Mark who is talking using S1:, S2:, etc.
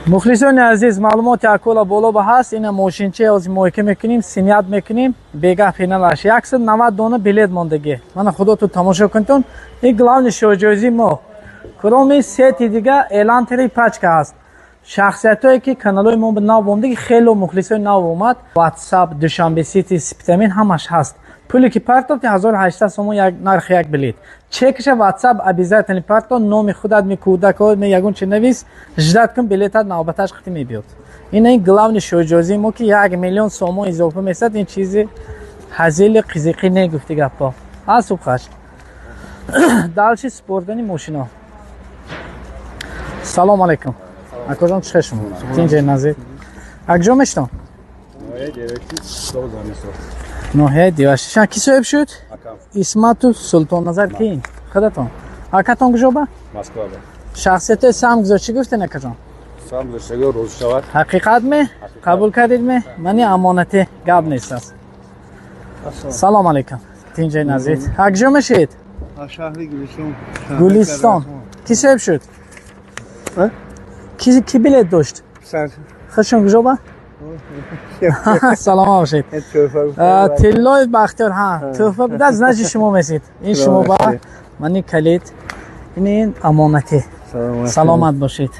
S1: Мухлисони азиз, маълумоти акула боло ба ҳаст. Ина мошинча ҳозир мойка мекунем, синят мекунем, бегаҳ финалаш 190 дона билет мондагӣ. Мана худотон тамошо кунтон. Ин главный шоҳҷоизии мо. Кроме сети дига Элантри пачка ҳаст. Шахсиятое ки каналҳои мо нав омдаги, хело мухлисои нав омад. WhatsApp, Душанбе Сити, Спитамин ҳамаш ҳаст. Пуле ки партофти, 1800 сомон як нархи як билет. Чекаша WhatsApp обязательно парто, номи худат ми, кӯдако ми, ягон чи навис, ждать кун, билетат навбаташ қити мебиёд. Ин ин главный шоҳҷоизии мо, ки 1 миллион сомон изофа месад. Ин чизи ҳазили қизиқӣ не, гуфти гапҳо. А субхаш. Дальше спордани мошино. Салом алейкум. Акоҷон, чӣ хел шумо? Тинҷай назир. Акҷо мешитон? Ноҳияи Девашти. Ша ки соҳиб шуд? Исмату Султонназар кин? Худатон. Акатон куҷо ба?
S2: Москва ба.
S1: Шахсиятои сам гузор чӣ гуфтен, акаҷон?
S2: Сам гузоштага розӣ шавад.
S1: Ҳақиқат ме? Қабул кардед ме? Мани амонатӣ гап нест аст. Салом алейкум. Тинҷай назир. Акҷо мешед?
S3: Шаҳри Гулистон.
S1: Гулистон. Ки соҳиб шуд? Ки билет дошт? Худшон куҷо ба? Саломат бошед. Тиллои Бахтиёр, ҳа, тӯҳфа будааст, значит шумо месед. Ин шумо ба мани калид. Ин амонатӣ. Саломат бошед.